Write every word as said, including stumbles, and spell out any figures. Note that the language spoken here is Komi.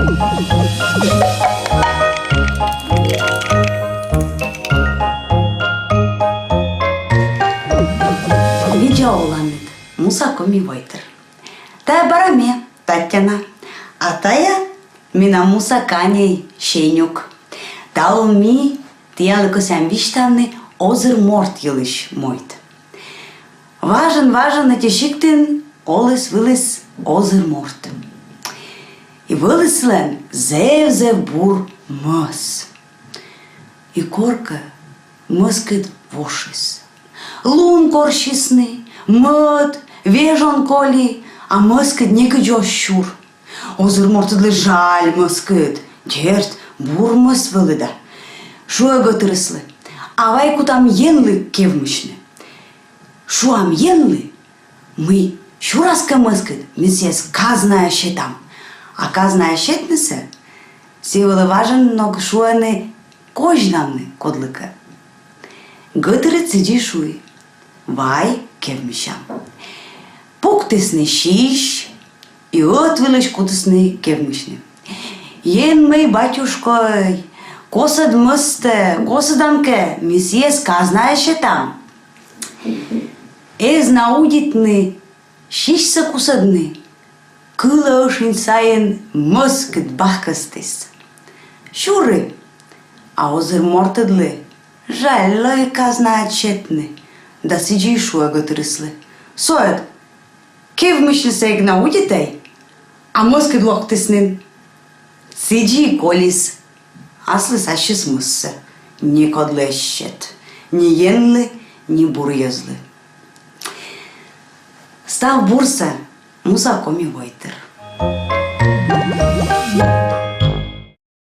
Видза оланныд, муса коми войтыр. Тая бара ме, Татьяна. А тая менам муса каньӧй, Сенюк. Талун ми тіянлы кӧсъям висьтавны озыр морт йылысь мойд. Важӧн-важӧн ӧти сиктын оліс-выліс озыр морт. И вӧлі сылӧн зэв-зэв бур мӧс. И коркӧ мӧскыд вошис. Лун корсисны, мӧд, вежон коли, а мӧскыд некыдз оз сюр. Озыр мортыдлы жаль мӧскыд, дерт, бур мӧс вӧлі да. Шуӧ гӧтырыслы: «А вай кутам Енлы кевмысьны. Шуам Енлы, мый сюрас кӧ мӧскыд, ми сійӧс казнаӧ сетам». А казнаӧ сетнысӧ сійӧ вылӧ важӧн ног шуӧны козьнавны кодлыкӧ. Гӧтырыс сідзи шуи: «Вай кевмысям». Пуктісны сись и ӧтвылысь кутісны кевмысьны. «Енмӧй, батюшкӧй, косӧд мӧстӧ, косӧдан кӧ, ми сійӧс казнаӧ сетам». Эз на удитны сисьсӧ кусӧдны, кылӧ ӧшинь сайын мӧскыд бахкӧстіс. Сюри, а озыр мортыдлы жаль лои казнаӧд сетны, да сідзи шуӧ гӧтырыслы: «Со ӧд, кевмысьнысӧ эг на удитӧй, а мӧскыд локтіс нин». Сідзи колис. Аслыс ассьыс мӧссӧ некодлы эз сет: ни Енлы, ни бур йӧзлы. Став бурсӧ, муса коми войтыр.